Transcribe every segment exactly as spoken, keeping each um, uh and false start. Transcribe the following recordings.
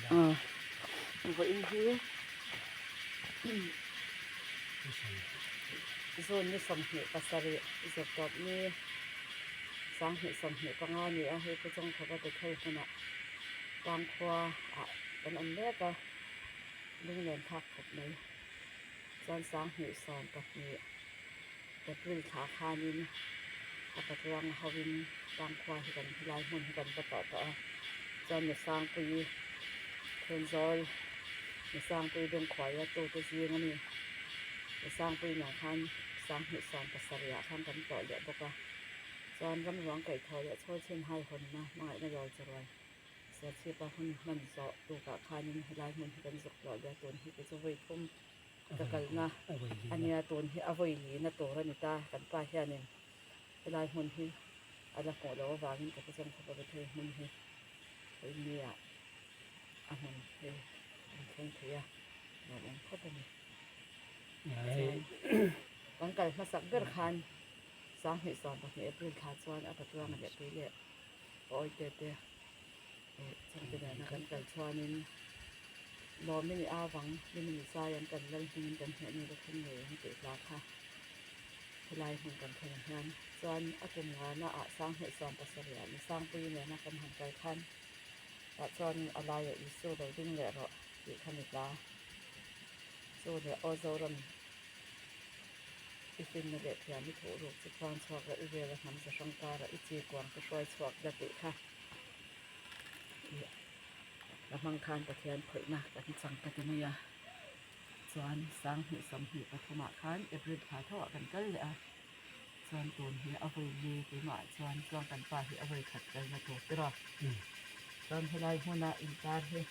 Ah, vawiin hi June ni sawmhnih pasari, Zirtawpni, sanghnih sawmhnih panga ni a, hi Pu Chawngkhupa Bethel hmuna Tangkhua ah kan awm mek a, Lunglen Thak khawp mai. Chuan sanghnih sawm pahnih April thla khanin a patluang hoin Tangkhua hi kan, helai hmun hi kan va tawh tawh a. Chuan mi sangpui Thlenzawl, mi sangpui Bengkhuaia tute zing a ni. Mi sangpui nen khan sanghnih sawm pasariah khan kan tawh leh bawk a. Chuan ram ruang kaihthawh leh chhawlchinhai hawnna hmangaihna lawlchawruai Sir Chief-a hun hman zawh tukah khanin helai hmun hi kan zuk tawh leh a, tun hi chu vawi thum ka kalna a nia, tun hi a vawi lina tur a ni ta. Kan pa hianin helai hmun hi a la hmuh loh avangin ka Pu Chawngkhupa Bethel hmun hi vawiin nia a hmun hi an thleng thei a, lawmawm khawp a ni. Chuan kan kal hmasak ber khan sanghnih sawm pahnih April thla chuan a patluang a leh tui leh a awi te te, eh, changte nena kan kal chuanin, lawm i ni avang, mi ni zai an kan lal hmingin kan hnehin i la thleng ngei ang tih hla kha helai hmun kan thleng hian. Chuan a kum ngana ah sanghnih sawm pasariah mi sangpui nena kan han kal khan, tah chuan a laia Isu lo ding leh rawh tih kha ni ta. Chu leh aw Zoram, i finna leh thiam i thuh ruk chu chuang chhuak la, i vela hnam za hrang kara i chi kuang ka hruai chhuak la tih kha. I la hmang khan Pathian khawihna kan chang ka ti mai a. Chuan sanghnih sawmhnih pathumah khan April thla thawah kan kal leh a. Chuan tun hi a vawi li, keimah chuan chuan kan pa hi a vawi khat kalna tur tiraw. Chuan helai hmuna intar hi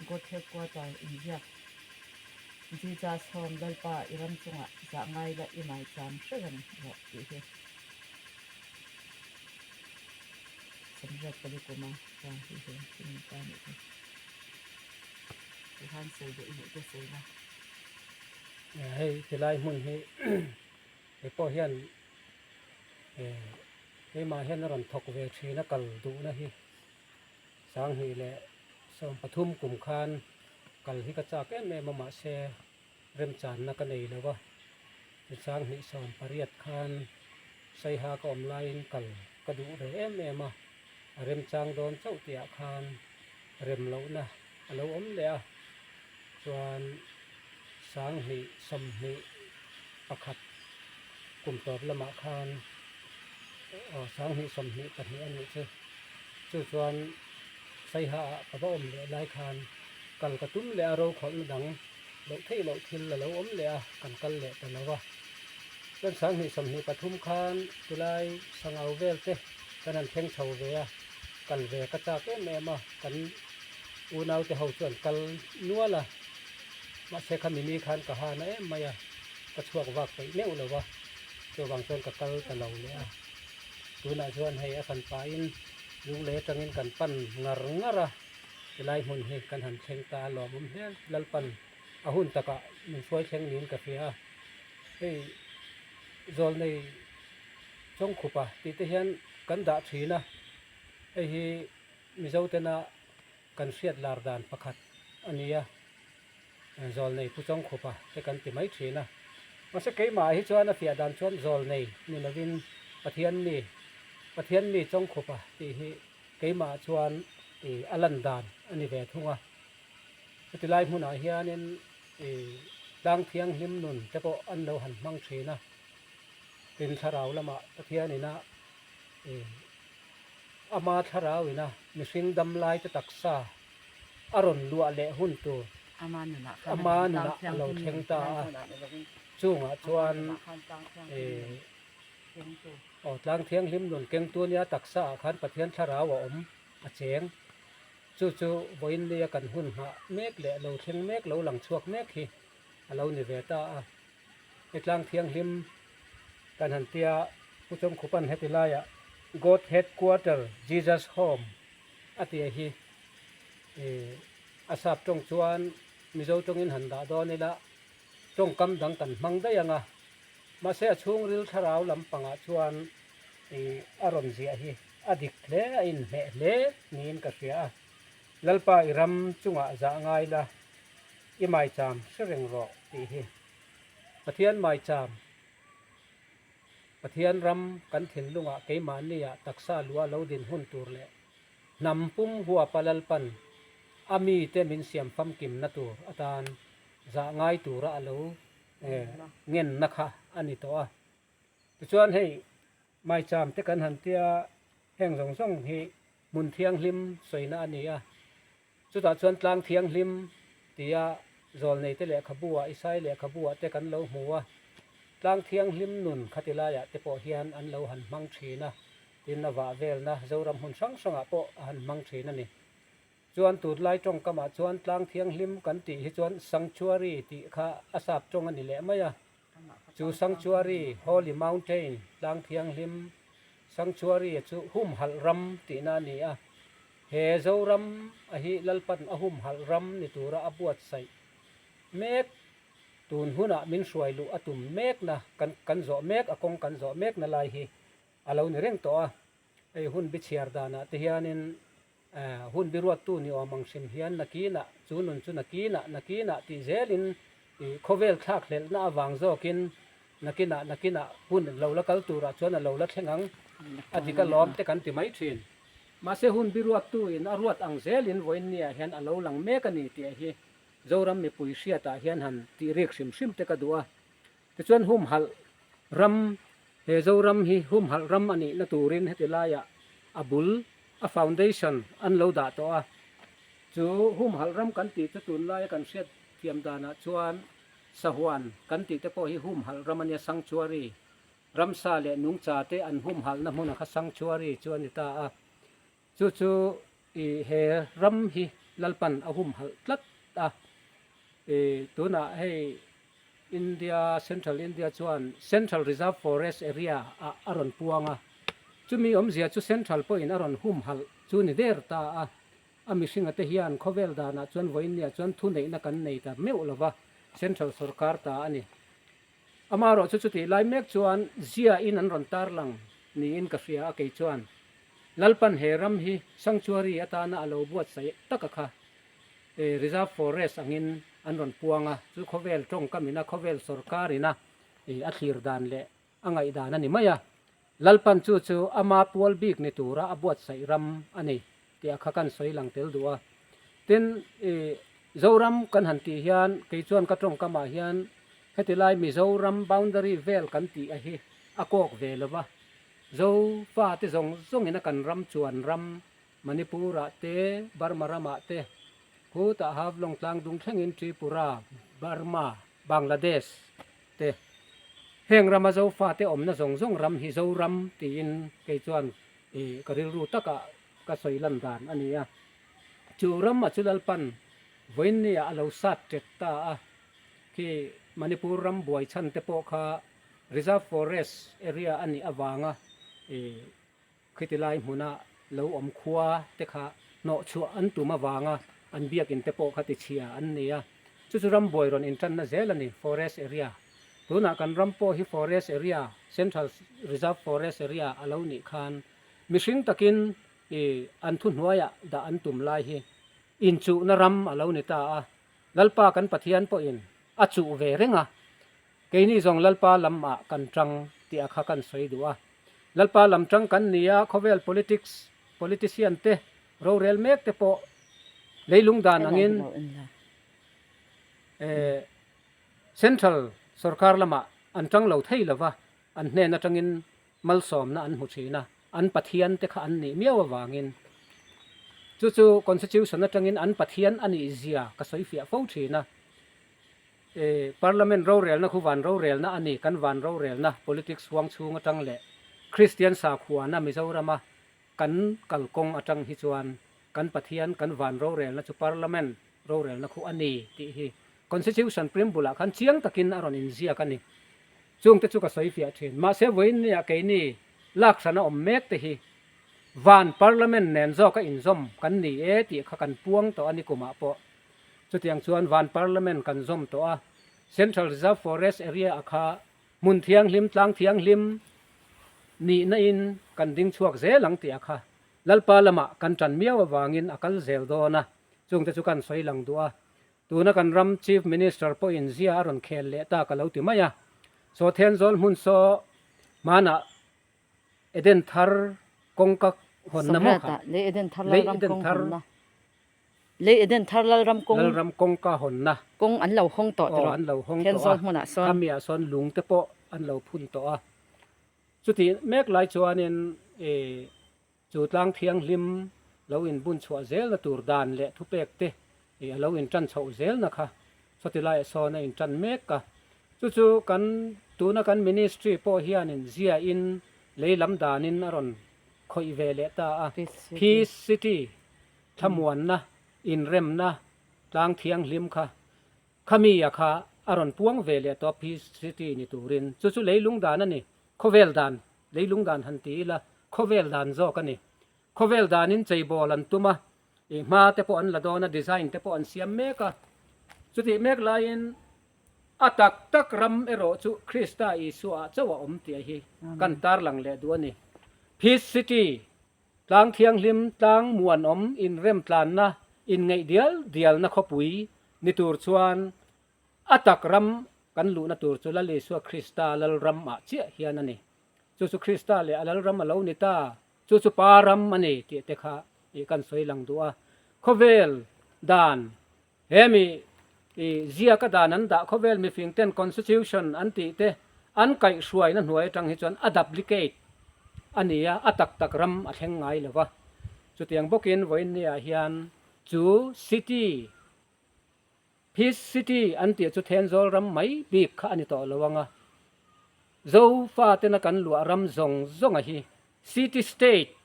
God Headquarter inziak, Jesus Home, Lalpa i ram chungah zah ngai la, i maicham hreu an rawh tih hi. Samriat pali kuma chuan hi hi, hi ni ta ni hi. Hi han sei de, i ni te sei la. Hei, tilai hmun hi, hei pawh hian, eh, keimah hian a rawn thawk ve ṭhin a, kal duhna hi. Sanghnih leh sawm pathum kum khan kal hi ka chak em em a, mahse, remchanna ka nei lo a. Sanghnih sawm pariat khan Saiha ka awm laiin kal ka duh reh em em a, a remchang dawn chauh tihah khan rem lohna a lo awm leh a. Chuan sanghnih sawmhnih pakhat kum tawp lamah khan, aw, sanghnih sawmhnih pahnih a nih chu. Chu chuan Saiha-ah ka va awm leh lai khan kal ka tum leh a, ro khawlhna dang loh theih loh thil la lo awm leh a, kan kal leh ta lo a. Chuan sanghnih sawmhnih pathum khan tilai sangau vel te kan han thleng chho ve a, kal ve ka chak em em a, kan unaute ho chuan kal nual a, mahse, kha mi ni khan ka hana em mai a, ka chhuak vak peih meuh lo a, chuvang chuan ka kal ta lo leh a. Tunah chuan hei a san pain lung leh aṭangin kan pan ngar ngar a, tilai hmun hi kan han thleng ta a, lawmawm hle, Lalpan a hun takah min hruai thleng niin ka hria a. Hei, Zawlnei Chawngkhupa tih te hian kan dah ṭhin a, hei hi Mizo tena kan hriat lar dan pakhat a ni a, Zawlnei Pu Chawngkhupa te kan ti mai ṭhin a. Mahse, keimah hi chuan a fiah dan chuan Zawlnei ni lovin Pathian mi, Pathian mi Chawngkhupa tih hi keimah chuan, i, a lan dan a ni ve thung a. Hetilai hmunah hianin, i, tlang thianghlim nun te pawh an lo han hmang ṭhin a. Tin, thlarau lamah Pathianin a, i, ama thlarauin a mihring dam lai te taksa a rawn luah leh hun tur ama nunah khan ama nunah a lo thleng ta a. Chungah chuan, i, aw, tlang thianghlim nun kengtu nia taksaah khan Pathian thlarau a awm a cheng. Chu chu vawiin nia kan hun nghah mek leh lo thleng mek, lo lang chhuak mek hi a lo ni ve ta a. He tlang thianghlim kan han tia, Pu Chawngkhupan heti laia God Headquarter, Jesus Home a tia hi, eh, a sap ṭawng chuan Mizo ṭawngin han dah dawn ila, ṭawngkam dang kan hmang daih ang a. Mahse, a chhungril thlarau lampangah chuan, eh, a rawn ziah hi a dik hle, a inhmeh hle niin ka hria a. Lalpa, i ram chungah zah ngai la, i maicham hre reng rawh tih hi. Pathian maicham, Pathian ram kan thinlungah keimahnia taksa lua lo din hun tur le hnam pum huapa Lalpan a mite min siam famkimna tur atan zah ngai tura a lo, eh, ngenna kha a ni tawh a. Tichuan hei maicham te kan han tia, heng zawng zawng hi hmun thianghlim sawina a ni a. Chutah chuan tlang thianghlim tia zawlneite lehkhabuah, Isai lehkhabuah te kan lo hmu a. Tlang thianghlim nun khati laiah te pawh hian an lo han hmang ṭhin a. Tin a vah velna Zoram hmun hrang hrangah pawh a han hmang ṭhin a ni. Chuan tunlai ṭawngkamah chuan tlang thianghlim kan tih hi chuan sanctuary tih kha a sap ṭawng a ni leh mai a. Chu sanctuary, Holy Mountain, tlang thianghlim sanctuary chu humhalh ram tihna a ni a. He Zoram a hi Lalpan a humhalh ram ni tura a buatsaih mek, tun hunah min hruai luh a tum mekna kan, kan zawh mek, a kawng kan zawh mekna lai hi a lo ni reng tawh a. Hei hun bichhiar danah te hianin, eh, hun biruattu ni awm ang hrim hian nakinah, chu nun chu nakinah, nakinah tih zelin, i, khawvel thlakhlelhna avang zawkin nakinah, nakinah hun lo la kal turah chuan a lo la thleng ang, a dik alawm te kan ti mai ṭhin. Mahse, hun biruattuin a ruat ang zelin vawiin niah hian a lo lang mek a ni tih hi Zoram mipui hriatah hian han tih rik hrim hrim te ka duh a. Tichuan humhalh ram, he Zoram hi humhalh ram a nihna turin heti laiah a bul, a foundation an lo dah tawh a. Chu humhalh ram kan tih chu tunlaia kan hriat thiam danah chuan Sahuan kan tih te pawh hi humhalh ram a nia, sanctuary. Ramsa leh Nungcha te an humhalhna hmuna kha sanctuary chu a ni ta a. Chu chu, i, he ram hi Lalpan a humhalh tlat a. I, tunah hei India, Central India chuan Central Reserve Forest Area a, a rawn puang a. Chumi awmzia chu Central pawhin a rawn humhalh chu ni der ta a. A mihringa te hian khawvel danah chuan vawiin niah chuan thuneihna kan nei ta meuh lo va, Central sorkar ta a ni. Amaherawhchu chutih lai mek chuan zia in an rawn tarlang niin ka hria a kei chuan. Lalpan he ram hi sanctuary atana a lo buatsaih taka kha, eh, reserve forest angin an rawn puang a, chu khawvel ṭawngkamina, khawvel sorkarina, eh, a thlir dan leh a ngaihdan a ni mai a. Lalpan chu chu ama pual bik ni tura a buatsaih ram a ni tia kha kan sawi lang tel duh a. Tin, i, Zoram kan han tih hian, kei chuan ka ṭawngkamah hian heti lai Mizoram boundary vel kan tih a hi a kawk ve lo va. Zofa te zawng zawngin a kan ram chuan ram, Manipur-ah te, Burma ramah te, khutah Haflong tlang dung thlengin Tripura, Burma, Bangladesh te, heng rama Zofa te awmna zawng zawng ram hi Zoram tiin kei chuan, eh, ka rilru taka ka sawi lan dan a ni a. Chu rama chu Lalpan vawiin nia a lo sat tet ta a. Khi Manipur ram buai chhan te pawh kha reserve forest area a nih avanga, eh, khiti lai hmuna lo awm khua te kha hnawh chhuah an tum avanga an biakin te pawh kha tichhia an ni a. Chu chu ram buai rawn inṭanna zel a ni, forest area. Tunah kan ram pawh hi forest area, Central Reserve Forest Area a lo nih khan, mihring takin, i, an thuhnuaiah dah an tum lai hi inchuhna ram a lo ni ta a. Lalpa kan Pathian pawhin a chuh ve reng a. Keini zawng Lalpa lamah kan ṭang tia kha kan sawi duh a. Lalpa lam ṭang kan ni a, khawvel politics, politician te, rorel mek te pawh leilung dan angin, eh, Central sorkar lamah an ṭang lo thei lo va, an hnen aṭangin malsawmna an hmu ṭhin a, an Pathian te kha an nih miau avangin. Chu chu Constitution aṭangin an Pathian a nih zia ka sawi fiah fo ṭhin a. Eh, Parliament rorelna khu van rorelna a ni, kan van rorelna politics huang chhung aṭang leh Kristian sakhuana Mizorama kan kalkawng aṭang hi chuan kan Pathian, kan van rorelna chu Parliament rorelna khu a ni tih hi Constitution preamble-ah khan chiang takin a rawn inziak a ni. Chungte chu ka sawi fiah ṭhin. Mahse, vawiin nia keini lak hrana awm mek te hi van Parliament nen zawka inzawm kan ni e tih kha kan puang tawh a nikumah pawh. Chutiang chuan van Parliament kan zawm tawh a, Central Reserve Forest Area-a kha hmun thianghlim, tlang thianghlim nihna in kan ding chhuak zel ang tih a kha Lalpa lamah kan ṭan miau avangin a kal zel dawn a. Chuongte chu kan sawi lang duh a. Tuna kan ram Chief Minister pawhin zia a rawn khel leh ta ka lo ti mai a. Saw Thenzawl hmun saw hmana Eden Thar kawngka hawnna maw kha? Samrata, Lei Eden Thar Lei Lalram Eden kawng Thar hawnna. Lei Eden Thar Lalram kawng, Lalram kawngka hawnna. Kawng an lo hawng tawh Aw, tiraw? An lo hawng tawh Thenzawl a. Hmuna sawn. Khami ah sawn lung te pawh an lo phun tawh a. Chuti mek lai chuanin, eh, chu tlang thianghlim lo inbun chhuah zelna tur dan leh thupek te, eh, a lo inṭan chhoh zelna kha, sawti lai sawn a inṭan mek a. Chu chu kan, tuna kan ministry pawh hianin zia in lei lam danin a rawn khawih ve leh ta a. Peace City. Peace City, thlamuanna, inremna, tlang thianghlim kha, khami a kha a rawn puang ve leh tawh a Peace City ni turin. Chu chu leilung dan a ni. Khawvel dan, leilung dan han ti ila, khawvel dan zawk a ni. Khawvel danin cheibawl an tum a, i hma te pawh an la dawn a, design te pawh an siam mek a. Chuti mek laiin a tak tak ram erawh chu Krista Isua chauh a awm tih hi Amen. Kan tarlang leh duh a ni. Peace City, tlang thianghlim, tlang muanawm, inrem tlanna, inngeih dial dialna khawpui ni tur chuan a tak ram kan luhna tur chu Lal Isua Krista Lalram ah chiah hian a ni. Chu chu Krista leh a Lalram a lo ni ta, chu chu Pa ram a ni tih te kha i kan sawi lang duh a. Khawvel dan, hemi, i, ziaka dan an dah, khawvel mifingten constitution an tih te, an kaihhruaina hnuai aṭang hi chuan a duplicate a ni a, a tak tak ram a thleng ngai lo va. Chutiang bawkin vawiin niah hian chu city, Peace City an tih chu Thenzawl ram mai bik kha a ni tawh lo ang a. Zofa tena kan luah ram zawng zawng a hi city state,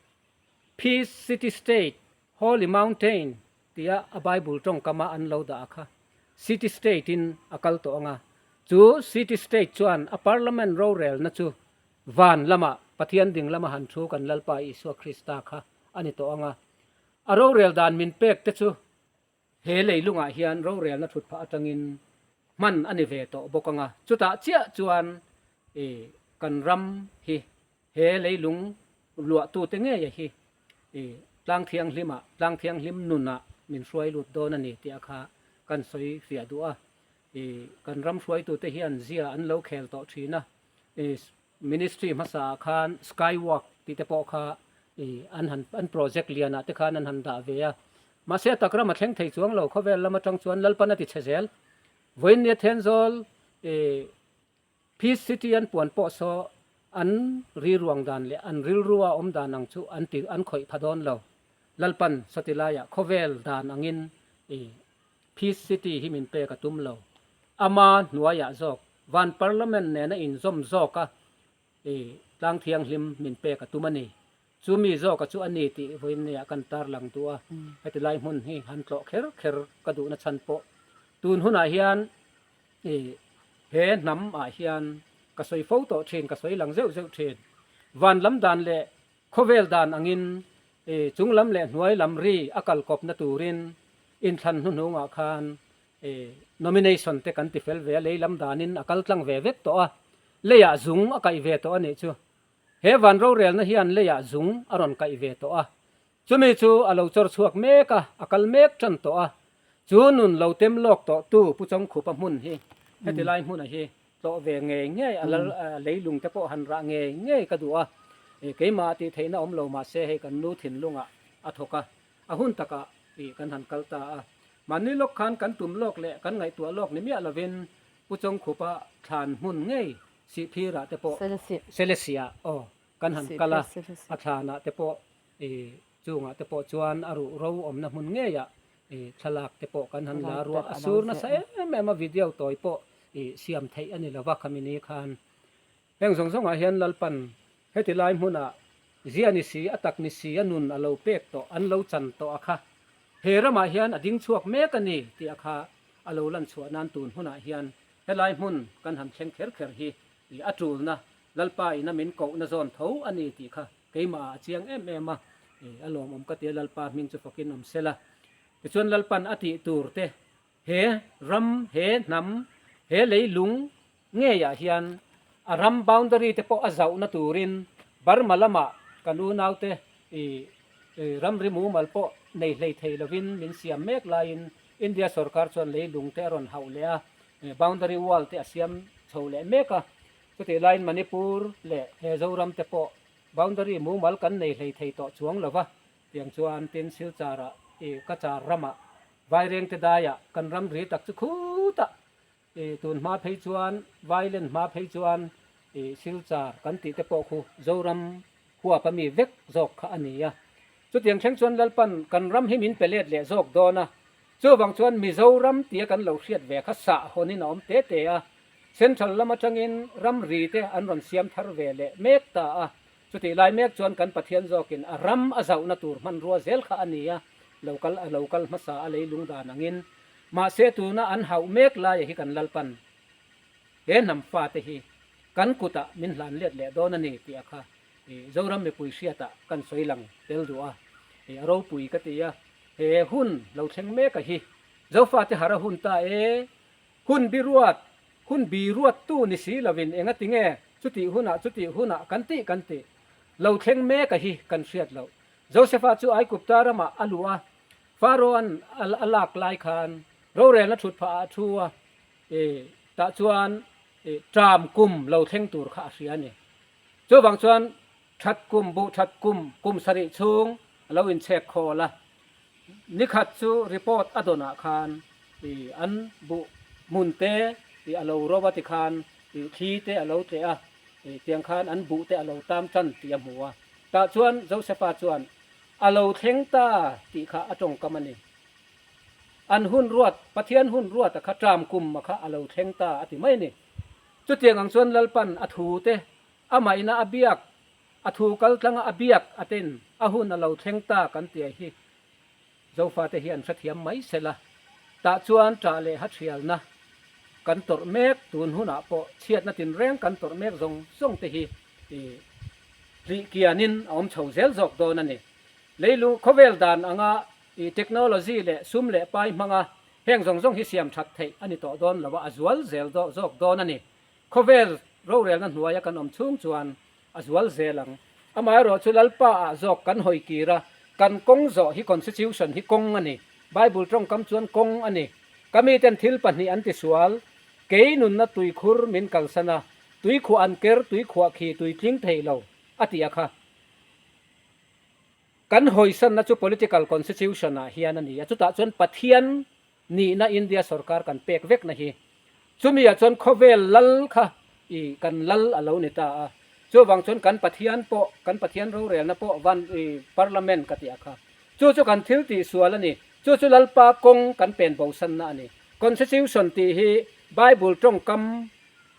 Peace City State, Holy Mountain tia a Bible ṭawngkama an lo dah a kha. City state in a kal tawh ang a. Chu city state chuan a parliament rorelna chu van lama, Pathian ding lama han thu kan Lalpa Isua Krista kha a ni tawh ang a. A rorel dan min pek te chu he leilungah hian rorelna ṭhutphah aṭangin hman a ni ve tawh bawk ang a. Chutah chiah chuan, eh, kan ram hi he leilung luahtute ngeia hi, eh, tlang thianghlima, tlang thianghlim nuna min hruai lut dawn a ni tia kha kan sawi fiah duh a. Eh, kan ram hruaitute hian zia an lo khel tawh ṭhin a. Eh, ministry hmasa khan Skywalk tih te pawh kha, eh, an han, an project lianah te khan an han dah ve a. Mahse, a tak ram a thleng thei chuang lo, khawvel lam aṭang chuan Lalpan a ti chhe zel. Vawiin nia Thenzawl, eh, Peace City an puan pawh saw an ri ruang dan leh an rilrua awm dan ang chu an ti, an khawih pha dawn lo. Lalpan sawti laiah khawvel dan angin, eh, Peace City hi min pek a tum lo. Ama hnuaiah zawk, van parliament nena inzawm zawka, eh, tlang thianghlim min pek a tum a ni. Chu mi zawka chu a ni tih vawiin nia kan tarlang duh a. Mm. Heti lai hmun hi han tlawh kher kher ka duhna chhan pawh. Tun hunah hian, eh, he hnam ah hian ka sawi fo tawh ṭhin, ka sawi lang zeuh zeuh ṭhin. Van lam dan leh khawvel dan angin, eh, chunglam leh hnuai lam ri a kalkawpna turin inthlan hnuhnungah khan, eh, nomination te kan ti fel ve a, lei lam danin a kal tlang ve vek tawh a, leiah zung a kaih ve tawh a nih chu. He van rorelna hian leiah zung a rawn kaih ve tawh a. Chumi chu a lo chawr chhuak mek a, a kal mek ṭan tawh a. Chu nun lo tem lawk tawh tu Pu Chawngkhupa hmun hi, heti lai hmuna hi tlawh ve ngei ngei a, lal, a, leilung te pawh han rah ngei ngei ka duh a. E, keimah tih theihna awm lo, mahse, hei kan nu thinlungah a thawk a, a hun takah i kan han kal ta a. Mahni lawk khan kan tum lawk leh kan ngaihtuah lawk ni miah lovin Pu Chawngkhupa thlan hmun ngei Sihphirah te pawh, Selesia. Selesia, aw, kan han kal a. Sihphir, Selesia. A thlanah te pawh, i, chungah te pawh chuan a ruh ro awmna hmun ngeiah, i, thlalak te pawh kan han la ruah a, a sur nasa em em a, video tawi pawh, i, siam theih a ni lo va, khami ni khan. Heng zawng zawngah hian Lalpan heti lai hmunah zia ni si, a tak ni si, a nun a lo pek tawh, an lo chan tawh a kha. He ramah hian a ding chhuak mek a ni tih a kha a lo lan chhuah nan tun hunah hian helai hmun kan han thleng kher kher hi, i, a tulna, Lalpa ina min kohna zawn tho a ni tih kha keimah a chiang em em a, i, a lawmawm ka tia, Lalpa hming chu fakin awm sela. Tichuan Lalpan a tih tur te, he ram, he hnam, he leilung ngeiah hian a ram boundary te pawh a zauhna turin Burma lama kan unaute, i, ramri mumal pawh nei hlei thei lovin min siam mek laiin India sawrkar chuan leilung te a rawn hauh leh a, boundary wall te a siam chho leh mek a. Chuti laiin Manipur leh he Zoram te pawh boundary mumal kan nei hlei thei tawh chuang lo va. Tiang chuan tin Silchar-ah, Cachar ramah, Vairengte daiah kan ramri tak chu khutah, tun hma phei chuan, Vailen hma phei chuan, Silchar kan tih te pawh khu Zoram huapa mi vek zawk kha a ni a. Chutiang thleng chuan Lalpan kan ram hi min pe let leh zawk dawn a. Chuvang chuan Mizoram tia kan lo hriat ve kha sahawnin a awm tê tê a. Central lam aṭangin ramri te an rawn siam thar ve leh mek ta a. Chuti lai mek chuan kan Pathian zawkin a ram a zauhna tur hmanrua zel kha a ni a, lo kal, a lo kal hmasa a leilung dan angin. Mahse, tuna an hauh mek laia hi kan Lalpan he hnam fate hi kan kutah min hlan let leh dawn a ni tih a kha, Zoram mipui hriatah kan sawi lang tel duh a. A ropui ka ti a, he hun lo thleng mek a hi, Zofate har a hun ta e, hun biruat, hun biruattu ni si lovin, enga ti nge, chuti hunah, chuti hunah kan tih, kan tih, lo thleng mek a hi kan hriat loh. Josepha chu Aigupta ramah a luh a, Pharaoh-an a, a lak lai khan rorelna thut phah a thu a, tah chuan, ṭam kum lo thleng tur kha a hria a ni. Chuvang chuan ṭhat kum, buh ṭhat kum, kum sarih chhung a lo inchhek khawl a. Ni khat chu report a dawnah khan, an buh hmun te, a lo ro a ti khan, thli te a lo tle a, tiang khan an buh te a lo tam ṭan tih a hmu a. Tah chuan Josepha chuan a lo thleng ta tih kha a ṭawngkam a ni. An hun ruat, Pathian hun ruata kha ṭam kum a kha a lo thleng ta a ti mai ni. Chutiang ang chuan Lalpan a thu te, amahin a biak, a thu kal tlanga a biak a tin, a hun a lo thleng ta kan ti a hi, Zofate hi an hrethiam mai sela. Tah chuan ṭah leh haṭhialna kan tawrh mek tun hunah pawh, chhiatna tinreng kan tawrh mek zawng zawng te hi, hlih kianin a awm chho zel zawk dawn a ni. Leilu khawvel dan anga, technology leh sum leh pai hmanga heng zawng zawng hi siam ṭhat theih a ni tawh dawn lo a, a zual zel dawh zawk dawn a ni. Khawvel rorelna hnuaia kan awm chhung chuan a zual zel ang. Amaherawhchu Lalpa ah zawk kan hawi kir a, kan kawng zawh hi constitution hi kawng a ni. Bible ṭawngkam chuan kawng a ni. Ka miten thil pahnih an ti sual, kei nunna tuikhur min kalsan a, tuikhuah an ker, tuikhuah khi, tui tling thei lo, a ti a kha. Kan hawisanna chu political constitution-ah hian a ni a, chutah chuan Pathian nihna India sawrkar kan pek vekna hi. Chumi ah chuan khawvel lal kha kan lal a lo ni ta a. Chuvang chuan kan Pathian pawh, kan Pathian rorelna pawh van, parliament ka ti a kha. Chu chu kan thil tih sual a ni. Chu chu Lalpa kawng kan pen bosanna a ni. Constitution tih hi Bible ṭawngkam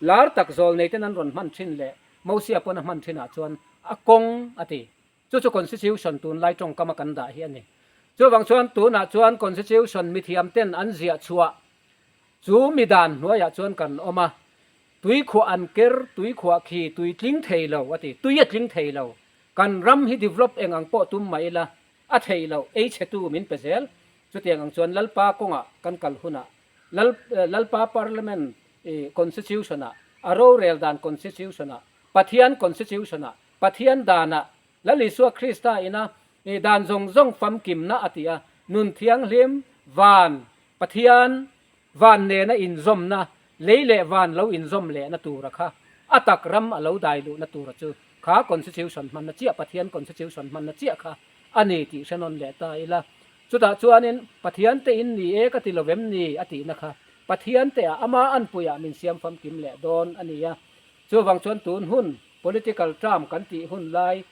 lar tak zawlneiten an rawn hman ṭhin leh Mosia pawn a hman ṭhinah chuan a kawng a ti. Chu chu constitution tunlai ṭawngkama kan dah hi a ni. Chuvang chuan tunah chuan constitution mithiamten an ziah chhuah chu mi dan hnuaiah chuan kan awm a. Tuikhuah an ker, tuikhuah khi, tui tling thei lo a ti, tui a tling thei lo. Kan ram hi develop eng ang pawh tum mah ila, a theih loh ei chhetu min pe zel. Chutiang ang chuan Lalpa kawngah kan kal hunah, Lal, Lalpa parliament, constitution-ah, a rorel dan constitution-ah, Pathian constitution-ah, Pathian danah, Lal Isua Krista ina, dan zawng zawng famkimna a ti a, nun thianghlim, van, Pathian, van nena inzawmna, lei leh van lo inzawm lehna tura kha, a tak ram a lo dai luhna tura chu kha constitution hmanna chiah, Pathian constitution hmanna chiah kha a ni tih hre nawn leh ta ila. Chutah chuanin, Pathian te in ni e ka ti lo em ni a tihna kha, Pathian te a ama anpuiah min siam famkim leh dawn a ni a. Chuvang chuan tun hun, political term kan tih hun lai,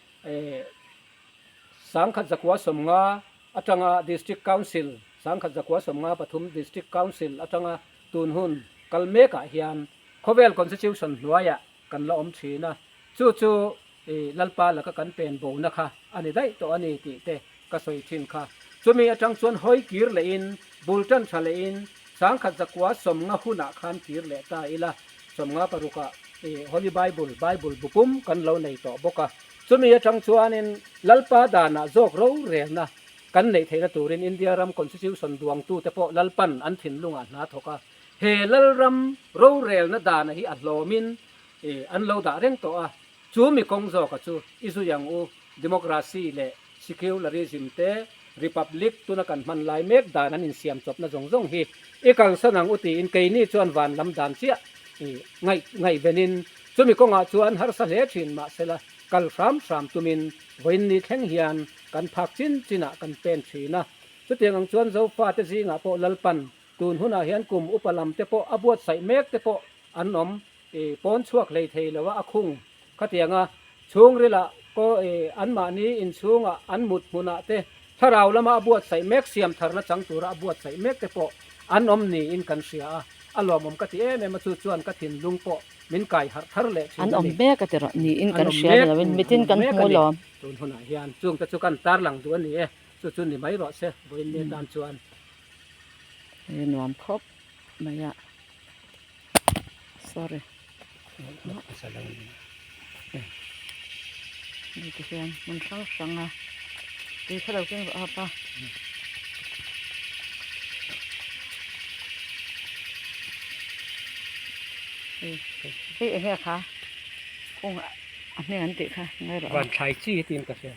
sangkhat zakua sawmnga aṭanga District Council, sangkhat zakua sawmnga pathum District Council aṭanga tun hun kal mekah hian khawvel constitution hnuaiah kan la awm ṭhin a. Chu chu, Lalpa laka kan pen bona kha a ni daih tawh a ni tih te ka sawi ṭhin kha. Chumi aṭang chuan hawi kir lehin, bul ṭan ṭha lehin, sangkhat zakua sawmnga hunah khan kir leh ta ila, sawmnga parukah, Holy Bible, Bible bu pum kan lo nei tawh bawk a. Chumi aṭang chuanin Lalpa danah zawk rorelna kan neih theihna turin India ram constitution duangtute pawh Lalpan an thinlungah hna thawk a. He Lalram rorelna dana hi a hlawmin, an lo dah reng tawh a. Chu mi kawng zawka chu i zui ang u, democracy leh Secularism te, Republic tuna kan hman lai mek dan an insiam chawpna zawng zawng hi i kalsan ang u tiin keini chuan van lam dan chiah i ngaih, ngaihvenin, chumi kawngah chuan harsa hle ṭhin mah sela, kal hram hram tumin vawiin ni thleng hian kan phak chin chinah kan pen ṭhin a. Chutiang ang chuan Zofate zingah pawh Lalpan tun hunah hian kum upa lam te pawh a buatsaih mek te pawh an awm, i, pawn chhuak hlei thei lo a, a khung khatianga chhungrila ko, i, anmahni inchhunga an mut hmunah te thlarau lama a buatsaih mek, siam tharna chang tura a buatsaih mek te pawh an awm niin kan hria a. A lawmawm ka ti em em a, chu chuan ka thinlung pawh min kai harh thar leh ṭhin a ni. An awm mek a ti rawh niin kan hria lo in mitin kan hmu lawm. Tun hunah hian chung te chu kan tarlang duh a ni e. Chu chu ni mai rawh se, vawiin ni tan chuan. Hei nuam khawp mai a. Sorry. Ni ti hian hmun hrang hranga tui kha lo keng rawh a pa. Hei, hei eng nge kha? Kung a hming an tih kha ngai rawh. Vanthlai chi tiin ka hria.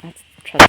A ṭha lo